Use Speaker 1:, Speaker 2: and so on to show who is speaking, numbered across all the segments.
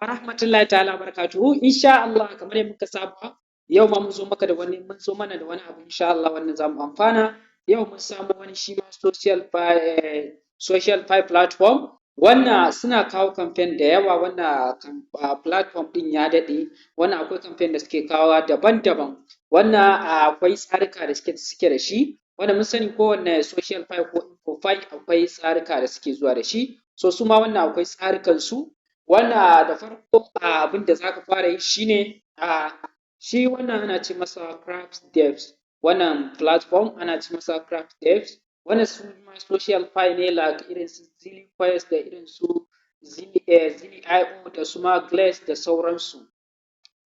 Speaker 1: Rahmatullahi ta'ala barakatuhu. Insha Allah, kamar yadda muka saba, yau ma mun zo mana da wani abu, insha Allah, wannan zamu amfana. Yau mun samu wani shi ma social fi platform. Wannan suna kawo campaign da yawa. Wannan platform din ya daɗe. Wannan akwai campaign da suke kawo daban-daban. Wannan akwai tsarika da suke da shi, wanda mun sani kowanne social fi ko info fi akwai tsarika da suke zuwa da shi. So su ma wannan akwai tsarikan su. Wannan da farko, abin da zaka fara yi shine shi wannan ana ce masa Craft Devs. Wannan platform ana ce masa Craft Devs. Wannan su ma social fi ne, like irin su Zealy Quest da irin su Zealy.io da su ma Glaze da sauransu.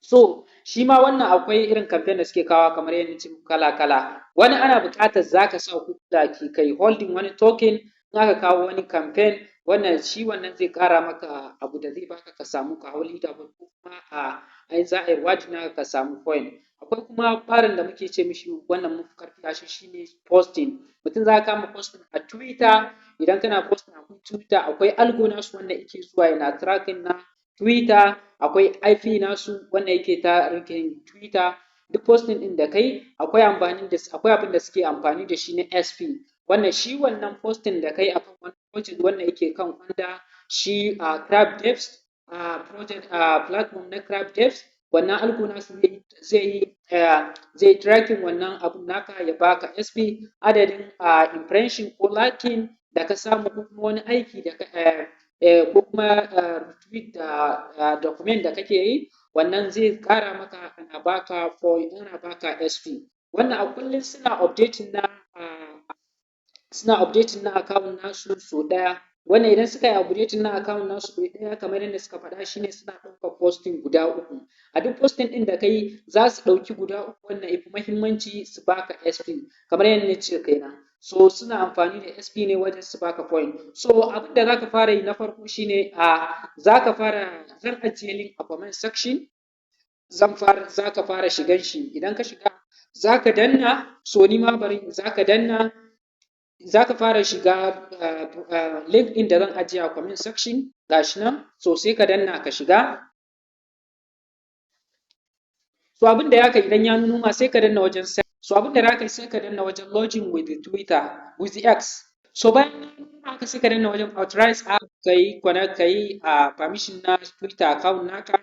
Speaker 1: So shi ma wannan akwai irin campaign da suke kawo, kamar yadda ce kala-kala. Wani ana buƙatar zaka sa kuɗi da kai holding wani token. In aka kawo wani campaign, wannan shi wannan zai ƙara maka abu da zai baka ka samu ka hau leaderboard, ko kuma a ai za a yi rewarding naka ka samu point. Akwai kuma ɓarin da muke ce mishi, wannan mun fi ƙarfi a shi, shine posting. Mutum za ka kama posting a Twitter. Idan kana posting a Twitter, akwai algo nasu wanda yake zuwa yana tracking na Twitter. Akwai IP nasu wanda yake tracking Twitter. Duk posting ɗin da kai, akwai abin da suke amfani da shi na SP. Wannan shi wannan posting da kai akan wani project wanda yake kan under shi a Craft Devs, a project, a platform na Craft Devs, wannan algo nasu zai tracking wannan abun naka, ya baka SP, adadin impression ko liking da ka samu, ko kuma wani aiki da ka ko kuma retweet da document da kake yi. Wannan zai ƙara maka, ana baka point, ana baka SP. Wannan a kullum suna updating na account nasu sau ɗaya. Wannan idan suka yi updating na account nasu sau ɗaya, kamar yadda suka faɗa, shine suna ɗaukar posting guda uku. A duk posting ɗin da ka yi, za su ɗauki guda uku wannan yafi muhimmanci su baka SP, kamar yadda na ce kenan. So suna amfani da SP ne wajen su baka point. So abin da zaka fara yi na farko shine a zaka fara, zan ajiye link a comment section. Zan fara, zaka fara shigan shi. Idan ka shiga, zaka danna. So ni ma bari, zaka danna, zaka fara shiga link ɗin da zan ajiye a comment section, gashi nan. So sai ka danna ka shiga. So abin da ya idan ya nuno ma, sai ka danna wajen. So abin da zaka yi, sai ka danna wajen login with Twitter, with X. So bayan ya nuno maka, sai ka danna wajen authorize app, kai connect, kai a permission na Twitter account naka.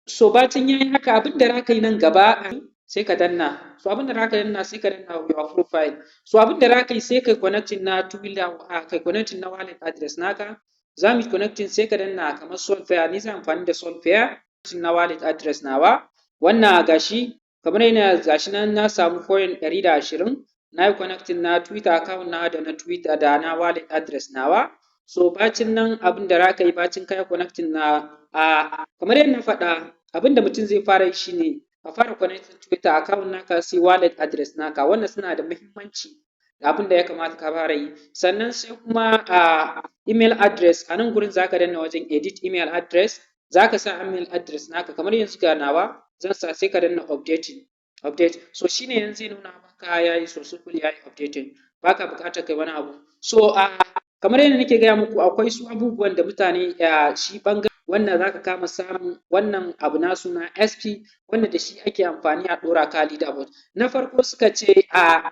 Speaker 1: So bacin yayi haka, abin da zaka yi nan gaba, sai ka danna. So abin da zaka danna, sai ka danna your profile. So abin da zaka yi, sai kai connecting na Twitter, kai connecting na wallet address naka. Za mu yi connecting, sai ka danna kamar Solflare. Ni zan amfani da Solflare na wallet address nawa. Wannan gashi, kamar yana gashi nan, na samu point 120. Na yi connecting na Twitter account na da na Twitter da na wallet address nawa. So bacin nan, abin da zaka yi, bacin ka yi connecting na a, kamar yadda na faɗa, abin da mutum zai fara yi shine ka fara connecting Twitter account naka, sai wallet address naka. Wannan suna da muhimmanci, abin da ya kamata ka fara yi. Sannan sai kuma a email address. A nan gurin zaka danna wajen edit email address, zaka sa email address naka. Kamar yanzu ga nawa zan sa, sai ka danna updating, update. So shine yanzu zai nuna maka yayi successful, yayi updating, baka buƙatar kai wani abu. So a kamar yadda nake gaya muku, akwai su abubuwan da mutane shi ɓangaren wannan zaka kama samun wannan abu nasu na SP, wanda da shi ake amfani a ɗora ka leaderboard. Na farko suka ce a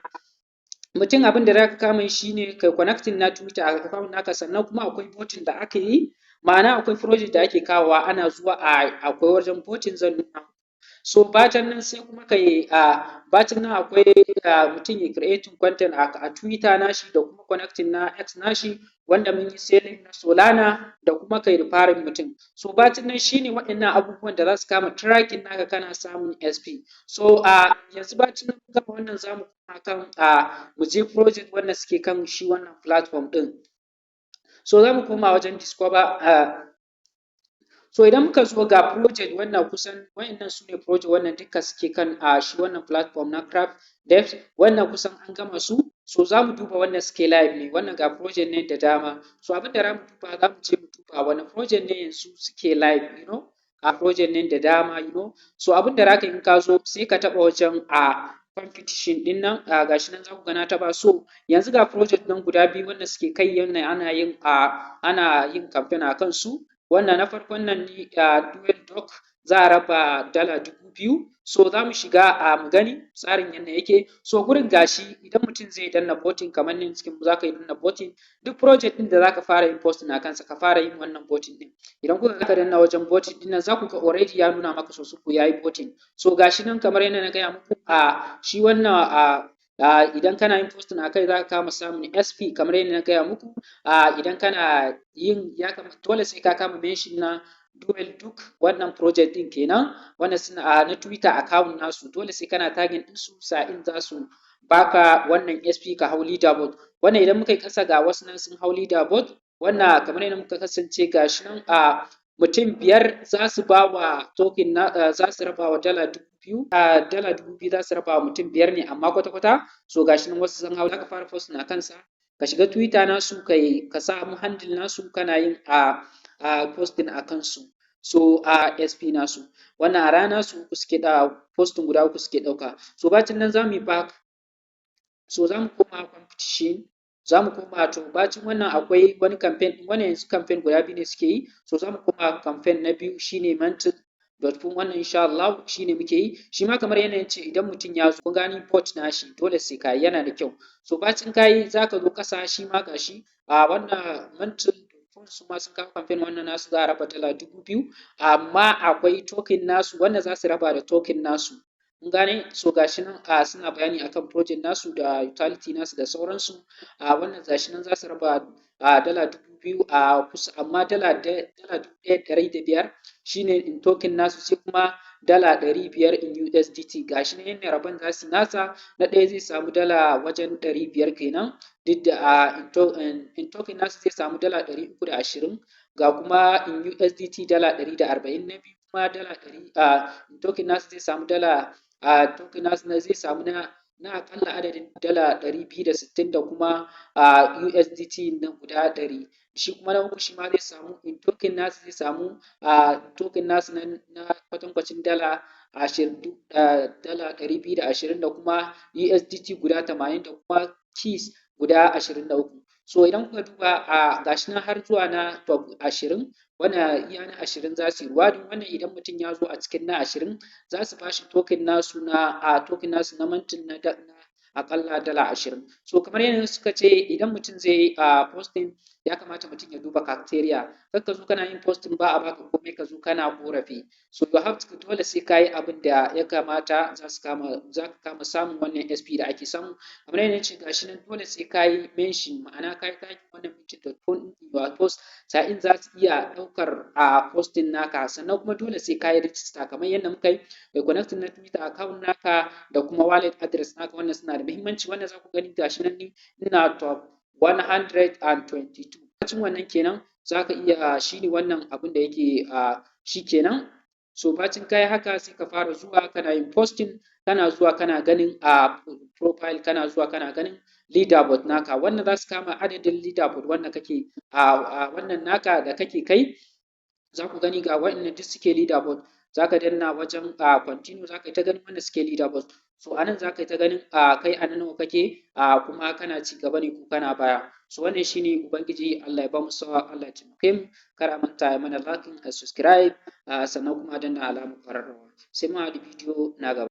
Speaker 1: mutum abin da zaka kama yi shine kai connecting na Twitter account naka. Sannan kuma akwai voting da aka yi, ma'ana akwai project da ake kawowa, ana zuwa a akwai wajen voting, zan nuna. So bacin nan, sai kuma kai a bacin nan akwai mutum ya creating content a Twitter nashi da kuma connecting na X nashi, wanda mun yi selling na Solana, da kuma kai referring mutum. So bacin nan shine waɗannan abubuwan da za su kama tracking naka, kana samun SP. So a yanzu bacin nan mun gama wannan, zamu koma kan a mu je project wanda suke kan shi wannan platform ɗin. So za mu koma wajen discover. So idan muka zo, ga project wannan, kusan wayannan su ne project wannan duka suke kan a shi wannan platform na Craft Devs. Wannan kusan an gama su. So za mu duba wannan suke live ne. Wannan ga project ne da dama. So abin da za mu duba, za mu je mu duba wani project ne yanzu suke live. A project ne da dama. So abin da zaka yi in ka zo, sai ka taɓa wajen a Competition ɗin nan, gashi nan za ku ga na taɓa. So yanzu ga project nan guda biyu wanda suke kai yana ana yin campaign a kansu. Wannan na farkon nan ni Duel Dock, za a raba $2,000. So za mu shiga a mu gani tsarin yadda yake. So gurin gashi, idan mutum zai danna voting, kamar nan cikin za ka yi danna voting, duk project ɗin da za ka fara yin posting a kansa, ka fara yin wannan voting ɗin. Idan kuka ka danna wajen voting ɗin nan, za ku ga already ya nuna maka so uku ya yi voting. So gashi nan, kamar yadda na gaya muku, a shi wannan a idan kana yin posting a kai, za ka kama samun XP. Kamar yadda na gaya muku, idan kana yin, ya kamata dole sai ka kama mention na Duel Duk, wannan project ɗin kenan, wannan suna na Twitter account nasu. Dole sai kana tagging ɗinsu sa'in za su baka wannan XP ka hau leaderboard. Wannan idan muka yi ƙasa, ga wasu nan sun hau leaderboard. Wannan kamar yadda muka kasance, gashi nan, a mutum biyar za su ba wa token na za su raba wa $2,000. A $2,000 za su raba wa mutum biyar ne, amma kwata-kwata. So gashi nan wasu sun hau. Za ka fara posting a kansa, ka shiga Twitter nasu, kai ka samu handle nasu, kana yin a posting a kansu. So a XP nasu, wannan a rana su uku suke da posting, guda uku suke ɗauka. So bacin nan za mu yi back. So za mu koma competition, za mu koma. To, bacin wannan akwai wani campaign. Wannan yanzu campaign guda biyu ne suke yi. So za mu koma campaign na biyu, shine Mantle dot fun. Wannan insha Allah shine muke yi. Shi ma kamar yanayin ce, idan mutum ya zo, kun gani, bot nashi dole sai ka yana da kyau. So bacin kayi, za ka zo ƙasa. Shi ma gashi a wannan Mantle fun, su ma sun kawo campaign. Wannan nasu za a raba $2,000, amma akwai token nasu wanda za su raba da token nasu, kun gane. So gashi nan a suna bayani akan project nasu da utility nasu da sauransu. A wannan gashi nan za su raba a $2,000 a kusa, amma $1,500 shine in token nasu, sai kuma $500 in USDT. Gashi nan yanda rabon za su yi nasa: na ɗaya zai samu dala wajen 500 kenan, duk da a in token nasu zai samu $320, ga kuma in USDT $140. Na biyu kuma dala 100 a in token nasu zai samu dala a token nasu zai samu na aƙalla adadin $260 da kuma a USDT na guda 100. Shi kuma na uku, shi ma zai samu in token nasu, zai samu a token nasu na kwatankwacin dala ashirin, $220, da kuma USDT guda 80, da kuma keys guda 23. So idan kuka duba, a gashi nan har zuwa na top 20. Wannan iya na 20 za su yi rewarding. Wannan idan mutum ya zo a cikin na 20, za su ba shi token nasu na a token nasu na Mantle na aƙalla $20. So kamar yadda suka ce, idan mutum zai yi a posting, ya kamata mutum ya duba criteria. Kar ka zo kana yin posting ba a baka komai, ka zo kana ƙorafi. So you have to, dole sai ka yi abin da ya kamata, za ka kama samun wannan XP da ake samu. Kamar yadda nace, gashi nan, dole sai ka yi mention, ma'ana ka yi tagging wannan mantle.fun in your post, sa'in za su iya ɗaukar a posting naka. Sannan kuma dole sai ka yi register kamar yadda muka yi, kai connecting na Twitter account naka da kuma wallet address naka. Wannan suna da muhimmanci. Wannan za ku gani, gashi nan, ni ina top 122. Bacin wannan kenan, za ka iya, shi ne wannan abin da yake a shi kenan. So bacin ka yi haka, sai ka fara zuwa kana yin posting, kana zuwa kana ganin a profile, kana zuwa kana ganin leaderboard naka. Wannan za su kama adadin leaderboard wanda kake a wannan naka da kake kai. Za ku gani ga waɗanda duk suke leaderboard. Za ka danna wajen a continue, za ka yi ta ganin wanda suke leaderboard. So a nan za ka yi ta ganin a kai a nawa kake, a kuma kana ci gaba ne ko kana baya. So wannan shine. Ubangiji Allah ya ba mu sa'a, Allah ya taimake mu. Kar a manta ya mana liking, a subscribe, sannan kuma a danna alamar ƙararrawa. Sai mu haɗu bidiyo na gaba.